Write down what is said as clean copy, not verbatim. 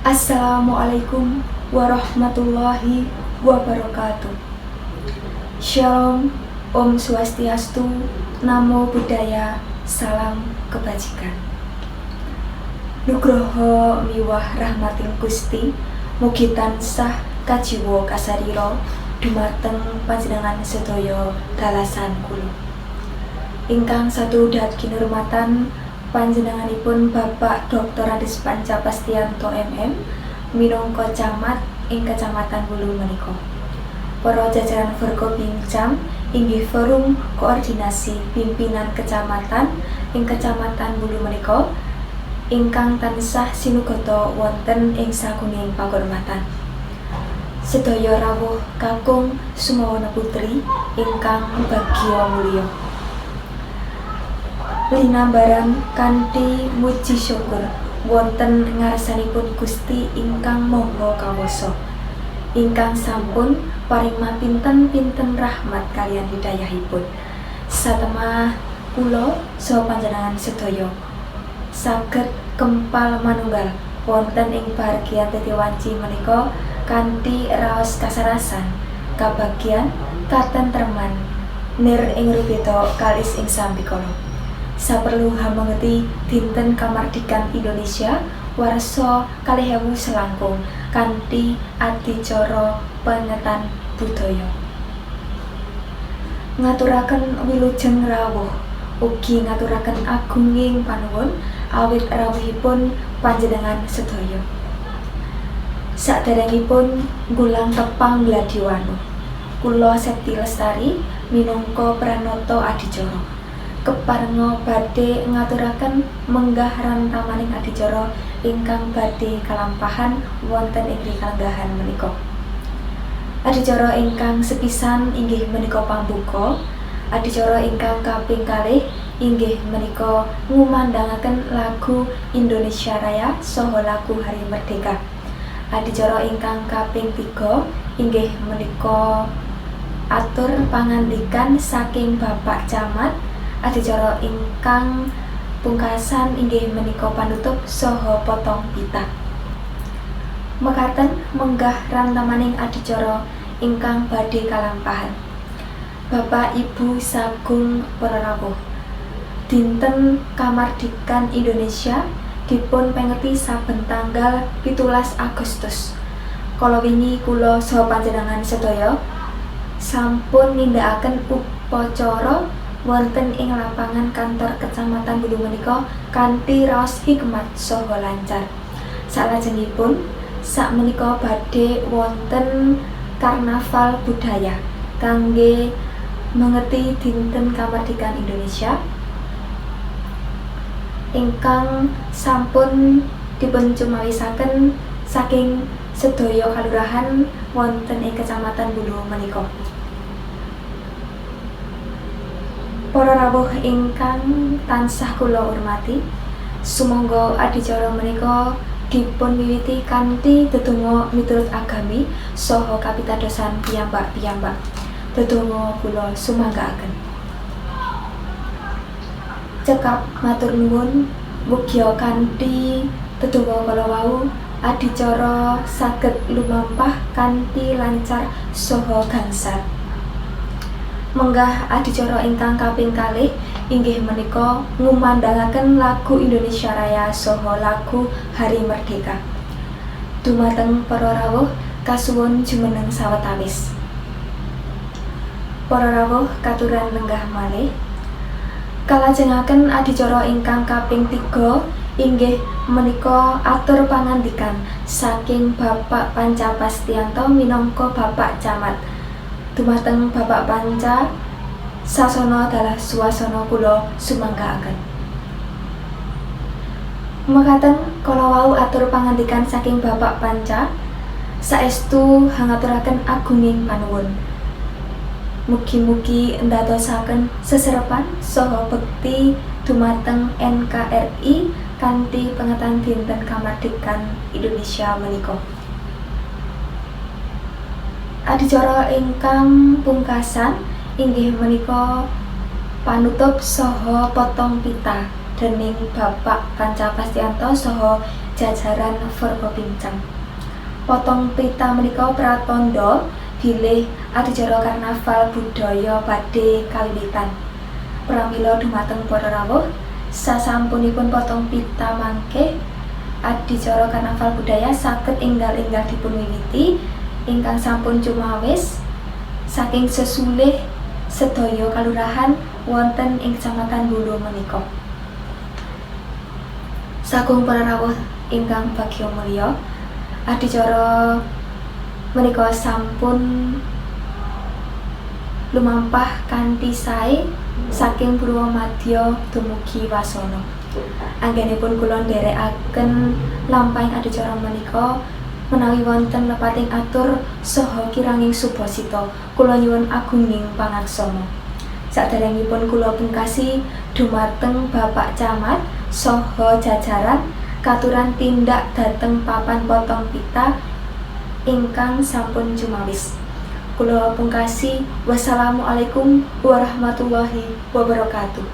Assalamualaikum warahmatullahi wabarakatuh. Shalom, Om Swastiastu, Namo Buddhaya, salam kebajikan. Nugroho miwah rahmating Gusti mugi tansah kajiwa kasarira dumateng panjenengan sedaya dalasan kula. Ingkang satudat kinurmatan panjenenganipun Bapak Drs. Panca Pastianto MM minangka camat ing Kecamatan Bulu menika. Para jajaran Forkopimcam inggih Forum Koordinasi Pimpinan Kecamatan ing Kecamatan Bulu menika ingkang tansah sinugata wonten ing sagunging pakurmatan. Sedaya rawuh kakung sumawana putri ingkang bagya mulya. Linambaran kanthi muji syukur wonten ngarsanipun Gusti ingkang Maha Kawasa, ingkang sampun paring mapinten-pinten rahmat kaliyan hidayahipun. Satemah kula saha panjenengan sedaya saged kempal manunggal wonten ing bahagian titi wanci menika kanthi raos kasarasan, kabagyan, katentreman, nir ing rubeda kalis ing sambikala. Saperlu hamengeti dinten kamardikan Indonesia warsa 2000 selangkung kanthi adicara pengetan budaya. Ngaturaken wilujeng rawuh ugi ngaturaken agunging panuwun awit rawuhipun panjenengan sedaya. Saderengipun nggulang tepang gladiwanu, kula Septi Lestari minangka pranata adicara keparenga badhe ngaturaken menggah rantamaning adicara ingkang badhe kalampahan wonten ing kalenggahan menika. Adicara ingkang sepisan inggih menika pambuka, adicara ingkang kaping kalih inggih menika ngumandhangaken lagu Indonesia Raya saha lagu Hari Merdeka. Adicara ingkang kaping 3 inggih menika atur pangandikan saking Bapak Camat. Adicara ingkang pungkasan inggih menika panutup saha potong pita. Mekaten menggah rantamaning adicara ingkang badhe kalampahan. Bapak Ibu sagung para rawuh. Dinten Kamardikan Indonesia dipun pengeti saben tanggal 17 Agustus. Kala wingi kula saha panjenengan sedaya sampun nindakaken upacara wonten ing lapangan kantor Kecamatan Bulu menika kanthi raos hikmat saha lancar. Salajengipun sakmenika badhe wonten karnaval budaya kangge mengeti dinten kamardikan Indonesia ingkang sampun dipuncumawisaken saking sedaya kalurahan wonten ing Kecamatan Bulu menika. Para rawuh ingkang tansah kula hormati, sumangga adicara menika dipun wiwiti kanthi dedonga miturut agami saha kapitadosan piyambak-piyambak. Dedonga kula sumanggaaken. Cekap matur nuwun, mugia kanthi dedonga kala wau adicara saged lumampah kanthi lancar saha gangsar. Menggah adicara ingkang kaping kalih inggih menika ngumandhangaken lagu Indonesia Raya saha lagu Hari Merdeka. Dumateng para rawuh kasuwun jumeneng sawetawis. Para rawuh katuran lenggah malih. Kalajengaken adicara ingkang kaping 3 inggih menika atur pangandikan saking Bapak Panca Pastianto minangka Bapak Camat. Dumateng Bapak Panca, sasana dalah swasana kula sumanggaaken. Mekaten kala wau atur pangandikan saking Bapak Panca, saestu hangaturaken agunging panuwun. Mugi-mugi ndadosaken seserepan saha bekti dumateng NKRI kanthi pengetan dinten kamardikan Indonesia menika. Adicara ingkang pungkasan inggih menika panutup saha potong pita dening Bapak Panca Pastianto saha jajaran Forkopimcam. Potong pita menika pratandha bilih adicara karnaval budaya badhe kawiwitan. Pramila dumateng para rawuh, sasampunipun potong pita mangke adicara karnaval budaya saged enggal-enggal dipun wiwiti ingkang sampun cumawis saking sesulih sedaya kalurahan wonten ing Kecamatan Bulu menika. Sagung para rawuh ingkang bagya mulya, adicara menika sampun lumampah kanthi sae saking Purwamadya dumugi wasana. Anggenipun kula nderekaken lampahing adicara menika, menawi wonten lepating atur saha kiranging subasita, kula nyuwun agunging pangaksama. Saderengipun kula pungkasi, dumateng Bapak Camat saha jajaran katuran tindak dhateng papan potong pita ingkang sampun cumawis. Kula pungkasi, wassalamualaikum warahmatullahi wabarakatuh.